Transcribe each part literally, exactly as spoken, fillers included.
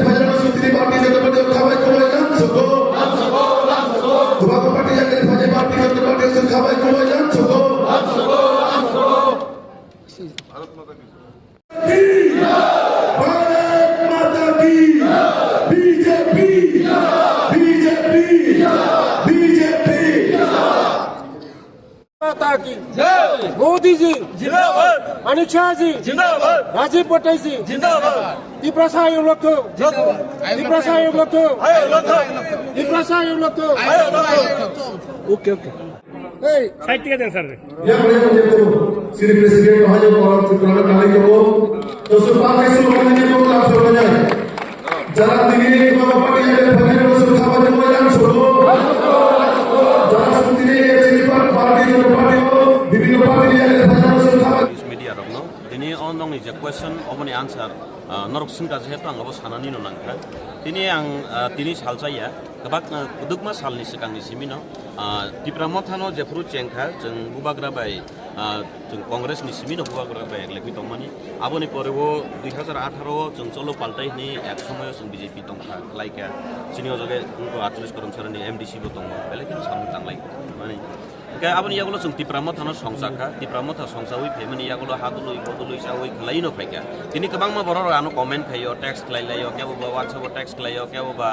Phaijak sutini party joto party khabai khumbai jan sogo. Tobacco party yakni phaijak party joto party sung khabai khumbai jan sogo. Bharat माता की जय। B J P, B J P, B J P. माता की जय। मोदी जी जिंदाबाद। अमित शाह जी जिंदाबाद। राजीव पटेल जी जिंदाबाद। तिप्रसा आयोग लक्ष्य जिंदाबाद। तिप्रसा आयोग लक्ष्य आयोग लक्ष्य। तिप्रसा आयोग लक्ष्य आयोग लक्ष्य। OK, OK। Side থেকে দেন sir. Yang yang yang tu sini presiden bahaya orang tu kerana kali tu tu sumpah ke suruh orang ni tu tak suruh ni. Jalan tinggi ni tu apa dia ada banyak tu suruh apa tu yang suruh. Jalan sini ni sini parti tu parti tu bibir parti dia ada banyak tu suruh apa. News media rokno tini on dong ni je question oboni answer, ah, norok singka je hetu ang abo sanani no nangkha. Tini ang, ah, tini salsa ya. Kwbak, ah, kwdwkma salni swkangni simino, ah, Tipra Mothano jephuru chengkha, chwng bubagra bai, ah, chwng Congress ni simino bubagra bai eklekwi tongmani. Aboni pore o dui hazar atharo o chwng cholo paltai hwnwi ek somoyo chwng B J P tongkha, khlaikha. Chini o jaga wngkha atris Karamsarani M D C bo tongo, belai kheno samung tanglai mani. Hingke aboni yagulo chwng Tipra Mothano songchakha, Tipra Motha songchawi phaimani yagulo hadului bodului chawi khwlaiwi no phaikha. Tini kwbangma borok rok ano comment khaio, text khlai laio, kebo ba WhatsApp o text khlaio, kebo ba,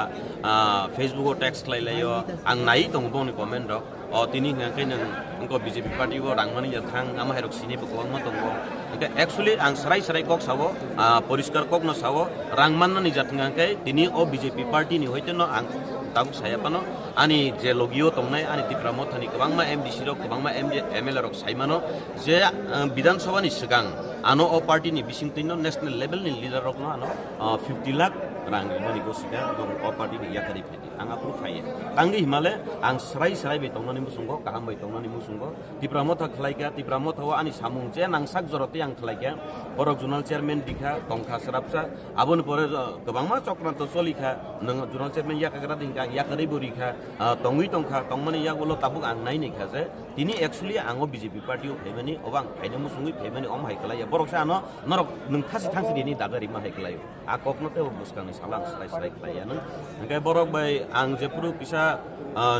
ah, Facebook o text khlai laio. Ang nai tongo boni comment rok. O tini hwnka khe nwng wngko B J P party o rang mani ya thang, ama hai rok sini bo kwbangma tongo. Hingke actually ang srai srai kok sao, ah, poriskar kok no sao, rang mannani jat hwnka khe tini o B J P party ni hoite no ang tabuk saya phano. Ani je logio tongnai ani Tipra Mothani kwbangma M D C rok, kwbangma M D, M L A rok sai mano je, ah, Bidhan Sabha ni swkang ano o party ni bisingtwi no national level ni leader rok no ano, ah, fifty lakh rang rimani go sika o party ni yakarwi phaidi. Ang aphuru phaiya. Tangwi himale ang srai srai bai tongnani muchungo, kaham bai tongnani muchungo. Tipra Motha khlaikha, Tipra Motha o ani samung je nangsak jorotwi ang khlaikha. Borok zonal chairman bikha, tongkha swrapsa. Aboni pore, uh, kwbangma chokranto cholikha, nwng zonal chairman yakagra dingkha, ang yakarwi bo rikha, uh, tongwi tongkha, tongmani yagulo tabuk ang nainaikha je, tini actually ang o B J P party o phaimani, obo ang phaina muchungwi phaimani, omo hai kwlaiya. Borok se ano norok nwng thasi thangsi rini daga rima hai kwlaio. A kokno tei bo bwskangni salo ang srai srai khlaiya nw. Hingke borok bai ang jephuru kisa, uh,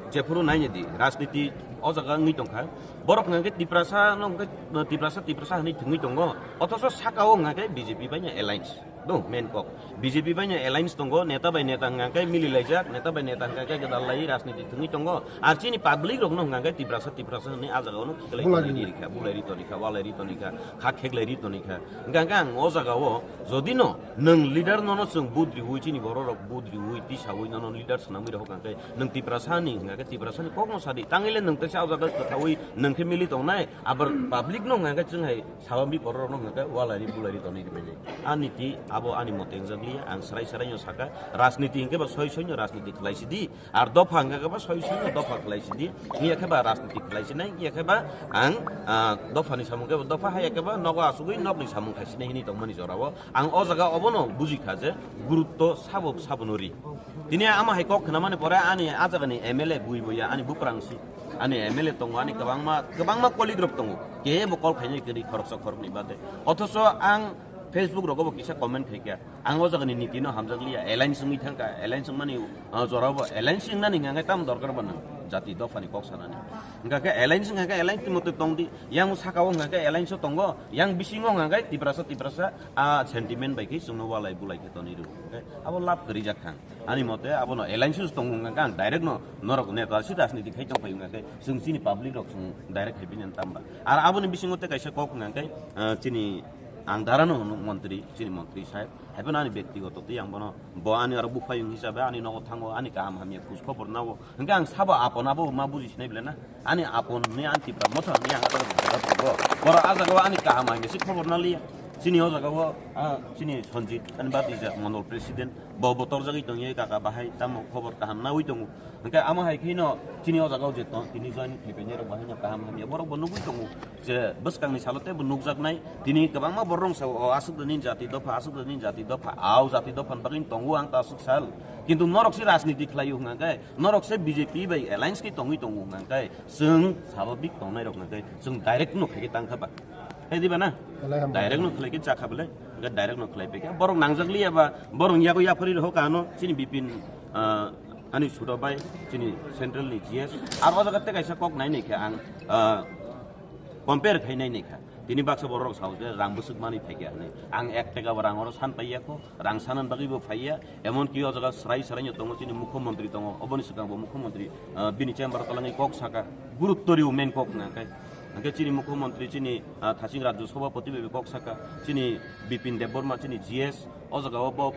jephuru nainidi, rajniti o jaga wngwi tongkha. Borok hingke Tiprasa no hingke, uh, Tiprasa, Tiprasa hinwi thwngwi tongo. Othoso saka o hingke B J P bai no alliance. Do, main kok. B J P bai no alliance tongo, neta bai neta hwnka khe mili laijak, neta bai neta hwnka khe gwdal lai rajniti thwngwi tongo. Ar chini public rok no hwnka khe Tiprasa, Tiprasa hwnwi a jaga o no khiklai Bulai toni ri. Ri kha, bulai ri toni kha, walai ri toni kha, kha kheklai ri toni kha. Hwnka khe ang o jaga o jodi no nwng leader no no chwng vote riwi chini borok rok vote riwi tisawi no no leader swnamwi rok hwnka khe nwng Tiprasa ni hwnka khe Tiprasa ni kok no sadi. Tangwi le nwng teisa o jaga kwthawi nwng khe mili tongnai, abar public no hwnka khe chwng hai Sabambi borok rok no hwnka khe walai ri bulai ri tonwi rwmani. Ani ti abo ani mote wngjakliya, ang srai srai no saka, rajniti hwnkhe ba soi soi no rajniti khlai sidi, ar dopha hwnkhe ba soi soi no dopha khlai sidi, hiya khe ba rajniti khlai sinai, hiya khe ba ang, ah, dopha ni samung khe ba dopha, haya khe ba nogo asugwi nokni samung khai sinai hinwi tongmani jorao ang o jaga obono bujikha je gurutto sabo sabo no ri. Tini ama hai kok khwnamani pore ani a jagani M L A bui boya ani buprang si. Ani M L A tongo, ani kwbangma, kwbangma colleague rok tongo. Kebo call khainai kwrwi khoroksa khoroknwi bade. Othoso ang Facebook rogo bo kisa comment khaikha. Ang o jagani niti no hamjakliya. Alliance wngwi thangkha. Alliance wngmani, uh, jorao bo alliance wngnani hwnka khe tamo dorkar ba nang jati dophani kok sanani. Hwnka khe alliance wngkha khe alliance ni mote tongdi. Yang saka o hwnka khe alliance o tongo. Yang bisingo hwnka khe Tiprasa, Tiprasa, a sentiment bai khe chwngno walai bulai khe tonwi rw. Hwnka khe abo lab kwrwi jak thang. Ani mote abono alliance tongo hwnka khe ang direct no norok neta si rajniti khai tong phai hwnka khe chwng chini public rok chwng direct khai bini tamba. Ar aboni bisingo tei kaisa kok hwnka khe, ah, chini ang dara no hwnwi montri, chini montri saheb. Haiphano ani bektigoto tei ang bono bo ani aro buphayung hisabe ani nogo thango, ani kaham hamya khoj khobor nago. Hwnkhe ang sabo apon abo ma buji sinai bele na. Ani apon ni ani Tipra Motha ni ang abo jaga tongo. Borok a jaga o ani kaham hamya se khobor na liya. Chini o jaga o, ah, chini Sanjit ani badijak mondol president. Bo bo torjagwi tongya kaka bahai tamo khobor kaham nawi tongo. Hwnkhe amo hai kheno chini o jaga o je tong, tini join khlaipainai rok bahai no kaham hamya borok bo nugwi tongo je bwskangni salo teibo nukjaknai. Tini kwbangma borok rok sao, o aswk nini jati dopha, aswk nini jati dopha, au jati dopha ni bagwi tongo ang ta aswk sal. Kintu norok se rajniti khlaio hwnkhe, norok se B J P bai alliance khe tongwi tongo hwnkhe, chwng sababik tongnai rok hwnkhe chwng direct no khaikhe tangkha ba. Hai diba na? Belai hambai. Direct no khlaikhe chakha belai. Direct no khlai phaikha. Borok nangjak liya ba, borok yago yaphari rw kha ano, chini Bipin, ah, ani suda bai, chini central ni G S. Ar o jaga tei kaisa kok nai nai kha ang, ah, compare khai nai nai kha. Tini baksa borok rok sao je rang bwswk mani phaikha hinwi. Ang ek taka bo rang oro san paiya kho, rang sanan bagwi bo phaiya. Emon ki o jaga srai srai no tongo, chini mukhyamantri tongo, oboni swkang bo mukhyamantri, ah, bini chamber o twlangwi kok saka, gurutto rw main kok hwnka khe. Hwnkhe chini mukhyamantri, chini, ah, thaching rajyo sabhapati bai kok saka, chini Bipin Debbarma, chini G S, o jaga o bo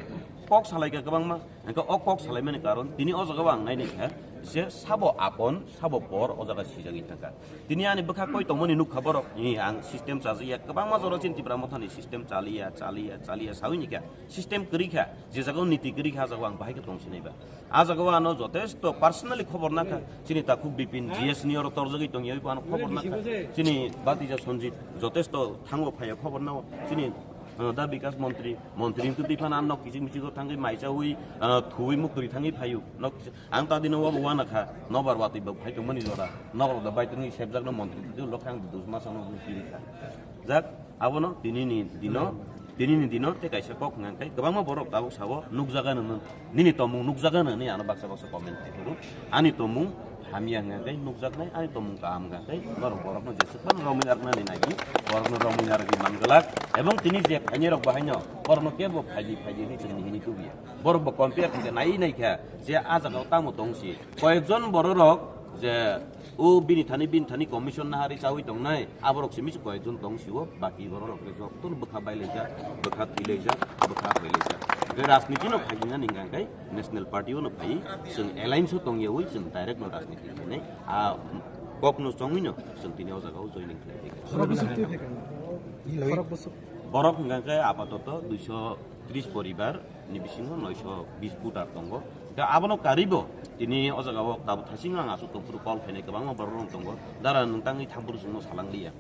kok salaikha kwbangma. Hwnkhe o kok salaimani karon tini o jaga o ang nai nai kha je sabo apon, sabo por o jaga sijagwi thangkha. Tini ani bwkha koi tongmani nukha borok, ni ang system chajakya, kwbangma jora chini Tipra Mothani system chaliya, chaliya, chaliya sawi ni kha. System kwrwi kha, je jaga o niti kwrwi kha, a jaga o ang bahai khe tong sinai ba. A jaga o ano jotesto personally khobor nakha. Chini takhuk Bipin G S ni oro torjagwi tongya, oi bo ano khobor nakha. Chini Batija Sanjit jotesto thango phaiya khobor nao. Chini, uh, da Bikas Montri, Montri wngtwi twi phano ano nok kiching miching o thangwi maichawi, uh, thuwi muktwi thangwi phaio. Nok kiching, ang ta dino wabo wanakha, nobar watwi bo phai tongmani jora. Nok rok da bai tongwi sepjakno Montri twi lokha ang dus masa no kiri kha. Jak, abono tini ni dino, tini ni dino tei kaisa kok hwnka khe kwbangma borok tabuk sabo nukjaga nini, nini tomung nukjaga nini ano baksa baksa comment khe phuru. Ani tomung hamya hwnka khe nukjaknai, ani tomung kaham hwnka khe norok borokno jeswk phano romwi narwknani nai di, borokno romwi narwgwi manglak, ebong tini je phainai rok bahaino borokno kebo phaidi phaidi hinwi chwngni hini tubuya. Borok bo compare khe nai nai kha je a jaga o tamo tong si. Koyekjon bororok je o bini thani, bini thani commission nahari chawi tongnai, aborok simi se koyekjon tong sio, baki bororok khe joktoni bwkha bailaijak, bwkha thwilaijak, bwkha hoilaijak. Hwnkhe rajniti no phaijinani hwnkha khe national party o no phai, chwng alliance o tongyawi chwng direct no rajniti khainai. A kok no chongwi no chwng tini o jaga o joining khlai. Khorok bwswk twi phaikha. Khorok bwswk. Borok hwnkha khe apatoto duiso tris poribar ni bisingo noisho bis voter tongo. Da abono karibo tini o jaga o tabuk thasing ang aswk tongphuru call khainai kwbangma borok rok tongo. Dara nwng tangwi thampuru chwngno salang liya.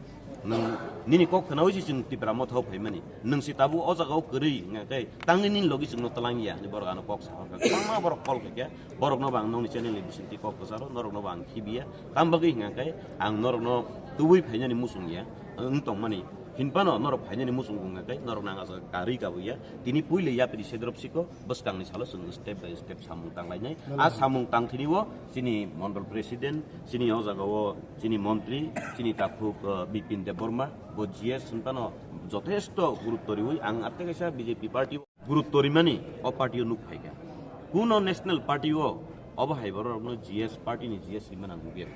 Nwng nini kok khnaui se chwng Tipra Motha o phaimani. Nwng se tabuk o jaga o kwrwi hwnkha khe tangwi nini logi chwngno twlang ya. Ni borok ano kok sahorkha. Kwbangma borok call khaikha. Borokno bo ang nokni channel ni bisingtwi kok kwcharo, norokno bo ang khibiya. Tam bagwi hwnkha khe ang norokno tubui phainani muchung ya. Wng tongmani. Hinphano norok phainani muchung wngkha khe norokno ang aswk karwi kabuya. Tini puila yapri sedrop siko. Bwskangni salo chwng step by step samung tanglainai. A samung tangthini o chini mondol president, chini o jaga o chini montri, chini takhuk, uh, Bipin Debbarma, bo G S hwnphano jothesto gurutto riwi ang atte kaisa B J P party o gurutto rimani o party o nuk phaikha. Kuno national party o obo hai borok rokno G S party ni G S rimani ang nukya.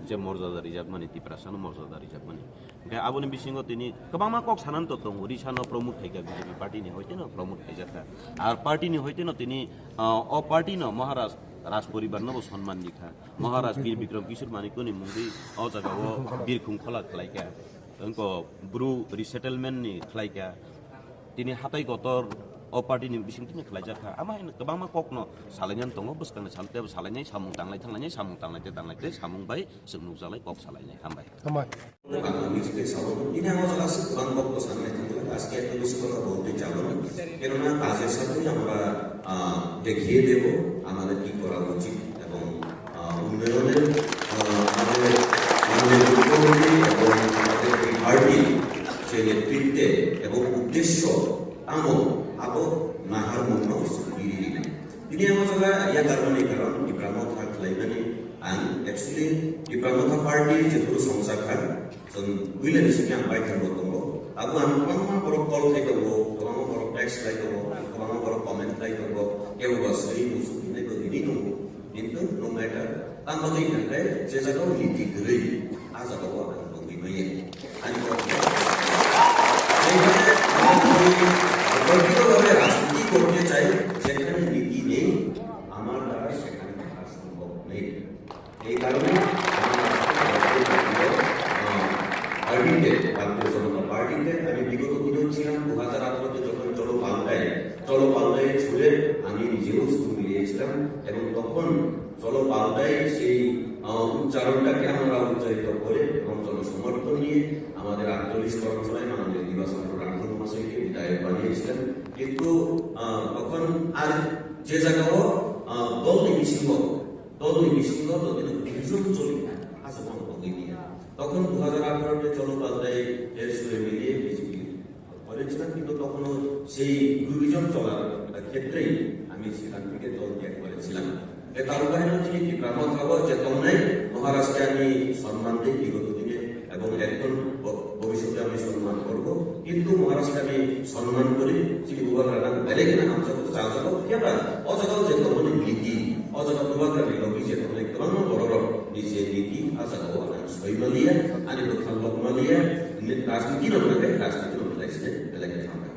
Je morjada rijakmani, Tiprasano morjada rijakmani. Hwnkhe aboni bisingo tini kwbangma kok sanani to tongo, Risano promote khaikha B J P party ni hoiteno promote khaijakha. Ar party ni hoiteno tini, ah, o party no Maharaj Raj poribar no bo sonman dikha. Maharaj Bir Bikram Kishore Manikya ni mungwi o jaga o birkhung khola khlaikha. Wngko bru resettlement ni khlaikha. Tini hatai kotor o party ni bising tini khlaijakha. Ama hai kwbangma kok no salainani tongo, bwskangni sal tebo salainai, samung tanglai thanglainai, samung tanglai te tanglai te samung bai chwng nukjaklai kok salainai. Hambai. Hambai. Bangla music bai sabo. Ini ang o jaga aswk kwbang kok bwsang nai thangwi, aske ekta bisi kotha boltei chabo na. Kenona kajer sathe amra, ah, dekhiye debo, amader ki kora uchit ebong, ah, unnoyoner, ah, amader manye mukhyamantri ebong amader ki party je netritwe ebong uddeshyo tamo abo nahar mungno giri rinai. Tini ang o jaga yakarmani karon Tipra Motha khlaimani ang actually Tipra Motha party jephuru songchakha, chwng puila ni simi ang baithang bo tongo. Abo ang kwbangma borok call khai tongo, kwbangma borok text khai tongo, kwbangma borok comment khai tongo, kebo ba swi muchung hinwi bo hini tongo. Kintu no matter, tamo bagwi hwnkhe je jaga o niti kwrwi, a jaga o ang tongwi manya. Ani kok. Jekhane ami political bhabe rajniti korte chai, jekhane niti nei, amar dara sekhane thaka sombhob nei. এই কারণে আমার আজকে ভারতীয় জাতীয়, আহ, পার্টিতে, ভারতীয় জনতা পার্টিতে আমি বিগত দিনেও ছিলাম, দু হাজার আঠারোতে যখন চলো পাল্টাই, চলো পাল্টাই ছুড়ে আমি নিজেও সুর মিলিয়েছিলাম এবং তখন চলো পাল্টাই সেই, আহ, উচ্চারণটাকে আমরা উচ্চারিত করে এবং জনসমর্থন নিয়ে আমাদের আটচল্লিশ কর্মশালায় মাননীয় দিবাচন্দ্র রাঠোর মহাশয়কে বিধায়ক বানিয়েছিলেন। কিন্তু, আহ, তখন আর যে জায়গাও, আহ, দল নির্বিশেষে তদুই বিসিংহ যদি দুইজন চলি থাকে, আচ্ছা, কোনো প্রবলেম নেই। তখন দু হাজার আঠারোতে চলো পাল্টাই এর সুরে মিলিয়ে বিজেপি করেছিলাম, কিন্তু তখন Silang. Be karu bahino chini Tipra Motha o je tongnai Maharashtra ni sonman de bigoto dine ebong ekdom bo-, bobishote ami sonman korbo. Kintu Maharashtra ni sonman kori chini bubagra nang belai kheno hamjak o chajak o. Phiya ba o jaga o je tongmani niti, o jaga bubagra ni logi je tongnai kwbangma borok rok ni je niti a jaga o ang soi maliya, ani bwkhang lok maliya, ni rajniti no nang rajniti no belai sine belai khe hamjak.